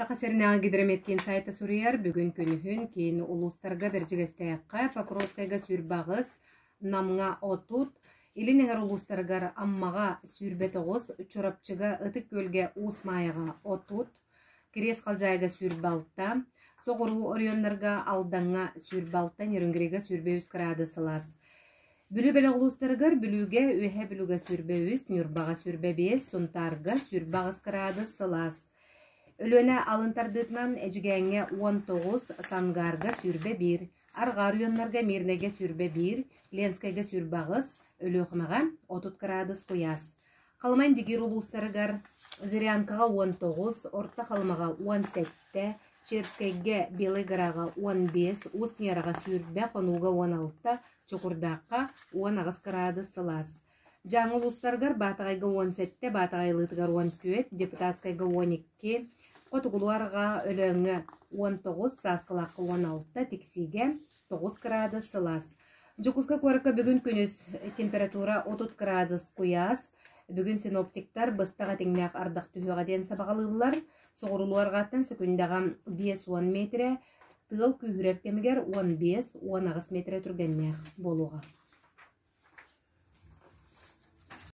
Саха сиринээҕи гидрометкиин сайта суруйар, бүгүн күнүһүн киин улуустарга Бэрдьигэстээххэ, Покровскайга 28, Намҥа 30, Илин эҥэр улуустарыгар Аммаҕа 29, Чурапчыга, Ытык Күөлгэ, Уус Маайаҕа 30, Кириэс Халдьаайыга 26, соҕуруу оройуоннарга Алдаҥҥа 26, Нерюнгрига 23 кыраадыс сылаас. Бүлүү бөлөх улуустарыгар Бүлүүгэ, Үөһээ Бүлүүгэ 23, Ньурбаҕа 25, Сунтаарга 28 кыраадыс сылаас. Өлүөнэ алын тардыытынан Эдьигээҥҥэ 19, Сангаарга 21, Арҕаа оройуоннарга Мирнэйгэ 21, Ленскэйгэ 28, Өлүөхүмэҕэ 30 кыраадыс куйаас. Халыма Индигир улуустарыгар Зырянкаҕа 19, Орто Халымаҕа 17, Черскэйгэ, Белай Гораҕа 15, Уус Ньараҕа 20, Хонууга 16, Чокурдаахха 18 кыраадыс сылаас. Дьааҥы улуустарыгар Баатаҕайга 17, Баатаҕайлыытыгар 14, Депутатскайга 12, Хотугулуу-Арҕаа Өлөөҥҥө 19, Сааскылаахха 16, Тиксиигэ 9 кыраадыс сылаас. Дьокуускай куоракка бүгүн күнүс температура 30 кыраадыс куйаас. Бүгүн синоптиктар быстах этиҥнээх ардах түһүөҕэ диэн сабаҕалыыллар. Соҕурулуу-арҕааттан сөкүндэҕэ 50 миэтирэ, тыал күүһүрэр кэмигэр 15-18 миэтирэ түргэннээх буолуоҕа.